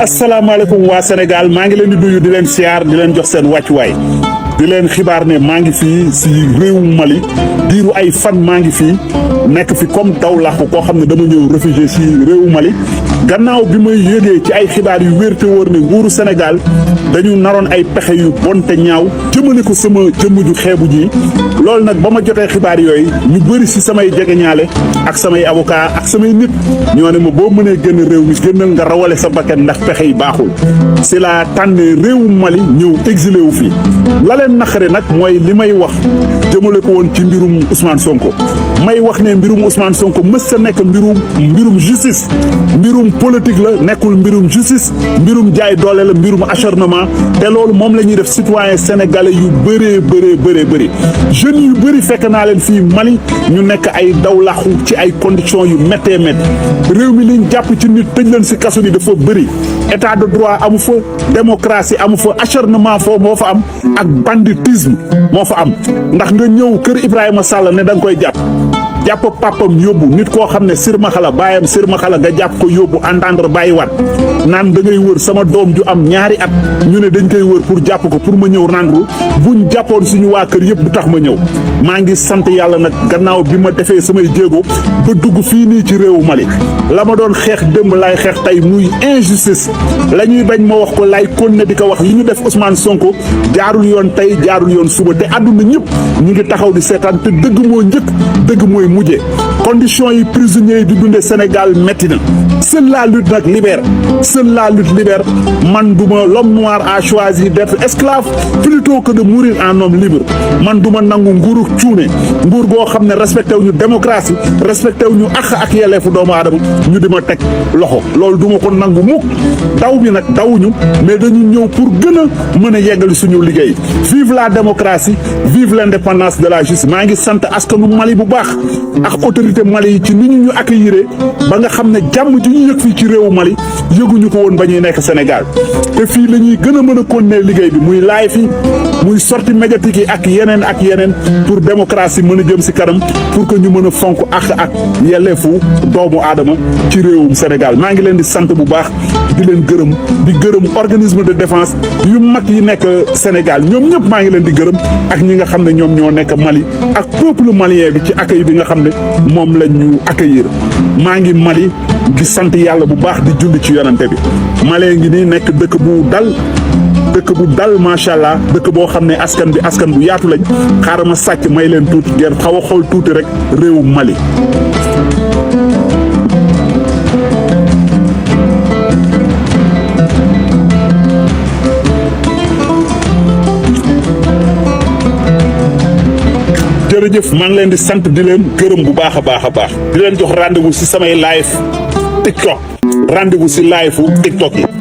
asalaamaaleykum waa Sénégal maa ngi leen di nuyu di leen siyaar di leen jox seen wàccuwaay di leen xibaar ne maa ngi fii si réewum Mali diiru ay fan maa ngi fii nekk fi comme daw làqu koo xam ne dama ñëw réfugié si réewu Mali gannaaw bi may yëgee ci ay xibaar yu wér te wóor ne nguuru Sénégal dañu naroon ay pexe yu bon te ñaaw jëmale ko sama jëmm ju xeebu ji loolu nag ba ma jotee xibaar yooyu ñu bëri si samay jegeñaale ak samay avocat ak samay nit ñoo ne ma boo mënee génn réew mi génnal nga rawale sa bakkan ndax pexe yi baaxul si la tànnee réewum Mali ñëw exilé wu fii la leen naqare nag mooy li may wax jëmale ko woon ci mbirum Ousmane Sonko may wax ne mbirum Ousmane Sonko mës sa nekk mbirum justice mbirum politique la nekkul mbirum justice mbirum jaay doole la mbirum acharnement te loolu moom la ñuy def citoyen sénégalais yu bëri jeunes yu bëri fekk naa leen fii Mali ñu nekk ay dawlaxu ci ay conditions yu méttee réew mi liñ jàpp ci nit tëj leen si kaso bi dafa bëri état de droit amu fa démocratie amu fa acharnement foo moo fa am ak banditisme moo fa am ndax nga ñëw kër Ibrahima Sall ne da nga koy jàpp papam yóbbu nit koo xam ne sirmaxala baayam sirmaxala nga jàpp ko yóbbu entendre bàyyiwaat naan da ngay wër sama doom ju am ñaari at ñu ne dañ koy wër pour jàpp ko pour ma ñëw rendre buñ jàppoon suñu waa kër yëpp du tax ma ñëw maa ngi sant yàlla nag gannaaw bi ma defee samay jéego ba dugg fii nii ci réewu Mali la ma doon xeex démb laay xeex tey muy injustice la ñuy bañ ma wax ko laay continuer di ko wax li ñu def Ousmane Sonko jaarul yoon tey jaarul yoon suba te àdduna ñëpp ñu ngi taxaw di seetaan te dëgg moo njëkk dëgg mooy mujjee conditions yi prisonniers yi di dundee Sénégal métti na seule la lutte nag libère seule la lutte libère man duma l'homme noir a choisi d'être esclave plutôt que de mourir en homme libre man duma nangu nguuru cuune nguur goo xam ne respecté wu ñu démocratie respecté wu ñu ak yelleefu doomu aadama ñu di ma teg loxo loolu duma ko nangu mukk daw bi nag dawuñu mais dañu ñëw pour gën a mën a yeggali suñu liggéey vive la démocratie vive l'indépendance de la justice maa ngi sant askanu Mali bu baax ak autorité Mali yi ci ni ñu accueillir ba nga xam ne jàmm ji ñu yëg fii ci réewu Mali yëguñu ko woon ba ñuy nekk Sénégal te fii la ñuy gën a mën a continuer liggéey bi muy live yi muy sortie médiatique yi ak yeneen pour démocratie mën a jëm si kanam pour que ñu mën a fonk ak yelleefu doomu aadama ci réewum Sénégal maa ngi leen di sant bu baax di leen gërëm di gërëm organisme de défense yu mag yi nekk Sénégal ñoom ñëpp maa ngi leen di gërëm ak ñi nga xam ne ñoom ñoo nekk Mali ak peuple malien bi ci accueil bi nga xam ne moom la ñu accueillir maa ngi Mali di sant yàlla bu baax di julli ci yonante bi Mali ngi nii nekk dëkk bu dal macha allah dëkk boo xam ne askan bu yaatu lañ xaaral ma sàcc may leen tuuti ngeen xaw a xool tuuti rek réewum Mali. jërëjëf maa ngi leen di sant di leen gërëm bu baax a baax di leen jox rendez-vous si samay live TikTok rendez-vous si live TikTok yi.